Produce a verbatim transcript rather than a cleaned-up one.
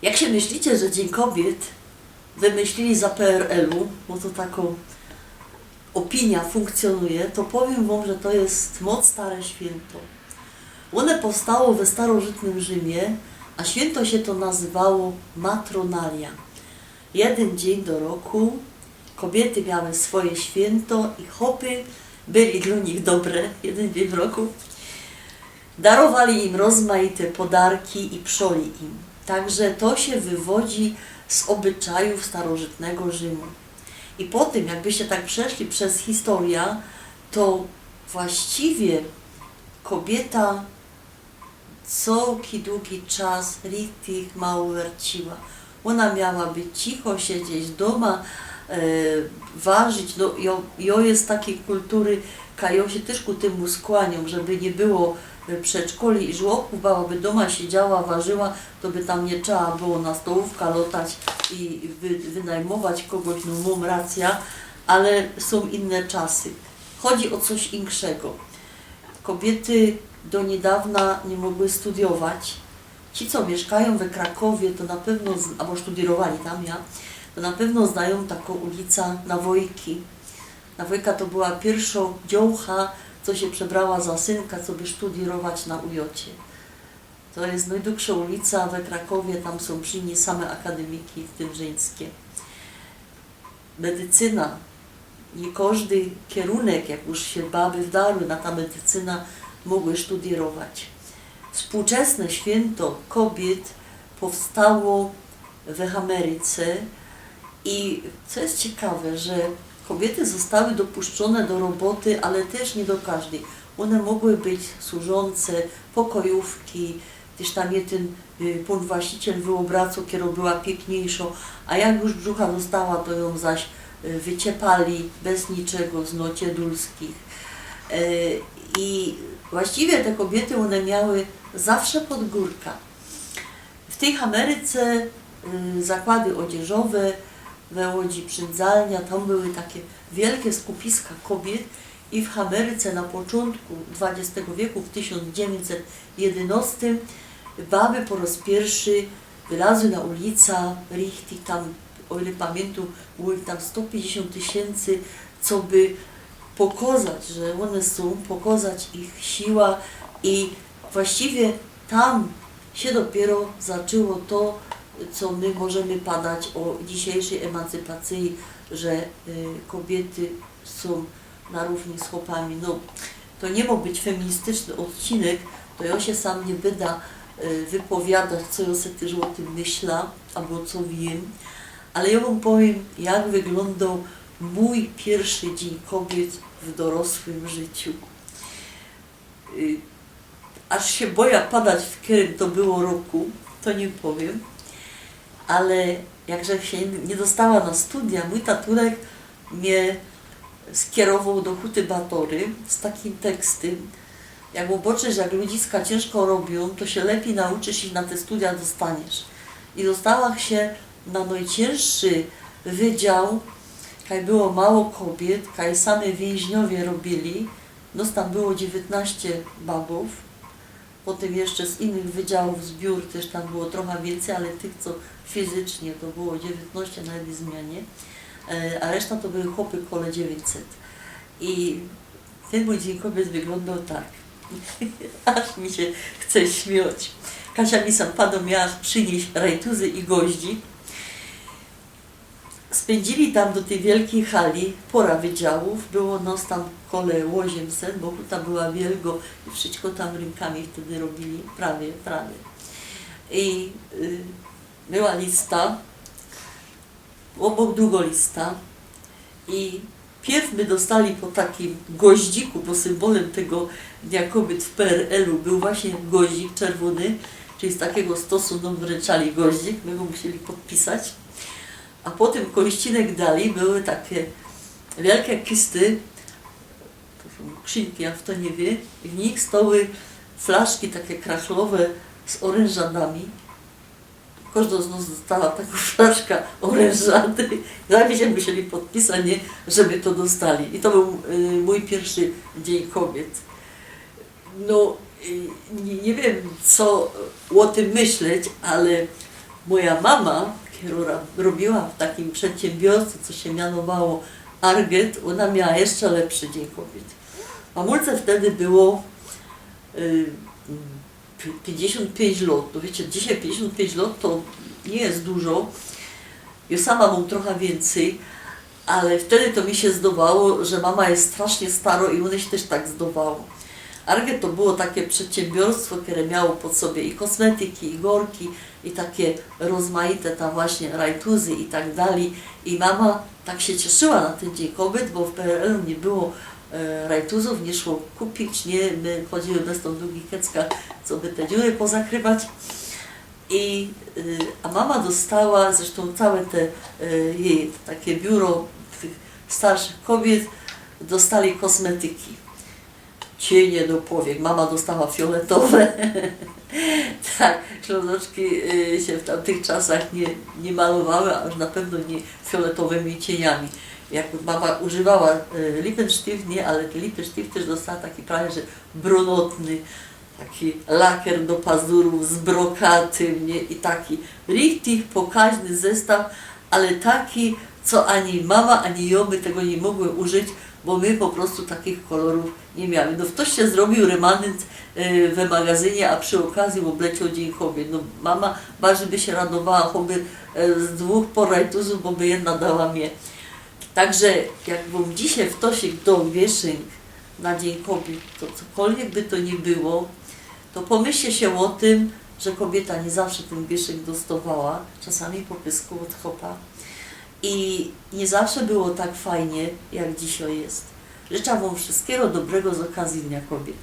Jak sie myślicie, że Dzień Kobiet wymyślili za P R L-u, bo to takŏ ôpiniŏ funkcjōnuje, to powiym wōm, że to je moc stare świynto. Ône powstało we starożytnym Rzimie, a świynto sie to nazywało Matronalia. Jedyn dziyń do roku kobiyty miały swoje świynto i chopy byli dlō nich dobre, jedyn dziyń w roku. Darowali im rozmajte podarki i przoli im. Także to sie wywodzi z ôbyczajōw starożytnego Rzymu. I potym, jakbyście tak przeszli bez historyjŏ, to właściwie kobiyta cołki dugi czas richtig mało werciła. Ôna miała być cicho, siedzieć dōma, e, warzić. No, jŏ, jŏ je z takij kultury, kaj jŏ sie tyż ku tymu skłaniōm, żeby niy było, e, przedszkoli i żłobkōw, baba by dōma siedziała, warziła, to by tam niy trzeba było na stołōwka lotać i wy-, wynajmować kogoś, no, mōm racyjŏ, ale sōm inne czasy. Chodzi ô coś inkszego. Kobiyty do niydŏwna niy mogły studiować. Ci, co miyszkajōm we Krakowie, to na pewno z-, abo sztudiyjrowali tam, ja, to na pewno znajōm takŏ ulica Nawojki. Nawojka to była piyrszŏ dziołcha, co sie przebrała za synka, coby sztudiyjrować na Ujocie. To je nojdugszŏ ulica we Krakowie, tam sōm przi nij same akadymiki, w tym żyńske. Medycyna. Niy kożdy kierunek, jak już sie baby wdarły na ta medycyna, mogły sztudiyjrować. Współczesne świynto kobiyt powstało we Ameryce i co je ciekawe, że kobiyty zostały dopuszczōne do roboty, ale tyż niy do kożdyj. Ône mogły być służōnce, pokojōwki, tyż tam je tyn y, pōn właściciel wyobracoł, kero była piykniyjszŏ, a jak już brzucha dostała, to jōm zaś, y, wyciepali bez niczego z nociedulskich. E, i właściwie te kobiyty, ône miały zawsze pod gōrka. W tyj Ameryce, y, zakłady ôdzieżowe, we Łodzi Przidzalnia, tam były take wielkie skupiska kobiyt i w Ameryce na poczōntku dwudziestego wieku, w tysiōnc dziewiyńćset jedynŏstym, baby po roz piyrszy wylazły na ulica, richtig tam, ô ile pamiyntōm, było ich tam sto piyńćdziesiōnt tysiyncy, coby pokŏzać, że ône sōm, pokŏzać ich siła i właściwie tam sie dopiyro zaczło to, co my możymy padać ô dzisiyjszyj emancypacyji, że, y, kobiyty sōm na rōwni z chopami. No, to niy mŏ być feministyczny ôdcinek, to jŏ sie sam niy byda, y, wypowiadać, co jŏ se tyż ô tym myśla, abo co wiym, ale jŏ wōm powiym, jak wyglōndoł mōj piyrszy Dziyń Kobiyt w dorosłym życiu. Y, aż sie boja padać, w kerym to było roku, to niy powiym. Ale jak żech sie niy dostała na studia, mōj tatulek mie skierowoł do Huty Batory z takim tekstym: jak ôboczysz, jak ludziska ciynżko robiōm, to sie lepij nauczysz, iż na te studia dostaniesz. I dostałach sie na nojciynższy wydział, kaj było mało kobiyt, kaj sami wiynźniowie robiyli. Nos tam było dziewiyntnaście babōw. Potym jeszcze z innych wydziałōw zbiōr tyż tam było trocha wiyncyj, ale tych, co fizycznie, to było dziewiyntnaście na jednyj zmianie, e, a reszta to były chopy kole dziewiyńćset. I tyn mōj Dziyń Kobiyt wyglōndoł tak. Aż mi sie chce śmioć. Kasia mi sam padōm miała prziniyś rajtuzy i goździk. Spyndziyli tam do tyj wielkij hali pora wydziałōw, było nos tam kole ôziymset, bo huta była wielgo i wszysko tam rynkami wtedy robiyli, prawie, prawie. I, y, była lista, ôbok drugo lista i piyrw my dostali po takim goździku, bo symbolym tego Dnia Kobiyt w P R L-u bōł właśnie goździk czerwōny, czyli z takigo stosu nōm wrynczali goździk, my go musieli podpisać. A potym kościnek dalij były take wielkie kisty, to sōm skrzynki, a w to niy wiy, i w nich stoły flaszki take krachlowe z ôrynżadami. Kożdo z nos dostała takõ flaszka ôrynżady. I sami sie musieli podpisać, niy, żeby to dostali. I to bōł, y, mōj piyrszy Dziyń Kobiyt. No, y, niy, niy wiym, co ô tym myśleć, ale Moja mama, kero robiła w takim przedsiębiorstwie, co się mianowało Arget, ona miała jeszcze lepszy Dzień Kobiet. Mamulce wtedy było y, pi- pięćdziesiąt pięć lat. No wiecie, dzisiaj pięćdziesiąt pięć lat to nie jest dużo. Ja sama mam trochę więcej, ale wtedy to mi się zdawało, że mama jest strasznie staro i one się też tak zdawało. Arget to było takie przedsiębiorstwo, które miało pod sobie i kosmetyki, i gorki, i takie rozmaite tam właśnie rajtuzy i tak dalej. I mama tak się cieszyła na ten Dzień Kobiet, bo w P R L-u nie było e, rajtuzów, nie szło kupić, nie, my chodziły bez tą długich keckach, co by te dziury pozakrywać. I, y, a mama dostała, zresztą całe te y, jej takie biuro tych starszych kobiet, dostali kosmetyki. Cienie do powiek. Mama dostała fioletowe. Tak, Ślązoczki y, się w tamtych czasach nie, nie malowały, a już na pewno nie fioletowymi cieniami. Jak mama używała y, Lippenstift, nie, ale ten Lippenstift też dostała taki prawie, że brunatny, taki lakier do pazurów z brokatym, nie, i taki richtig pokaźny zestaw, ale taki, co ani mama, ani ja by tego nie mogły użyć, bo my po prostu takich kolorów nie miały. No, ktoś się zrobił remanent y, we magazynie, a przy okazji obleciał Dzień Kobiet. No, mama bardziej by się radowała choćby y, z dwóch por rajtuzów, bo by jedna dała mnie. Także jakbym dzisiaj wtosik dał wieszynk na Dzień Kobiet, to cokolwiek by to nie było, to pomyślcie się o tym, że kobieta nie zawsze ten wieszynk dostawała, czasami po pysku od chopa. I nie zawsze było tak fajnie, jak dzisiaj jest. Życzę Wam wszystkiego dobrego z okazji Dnia Kobiet.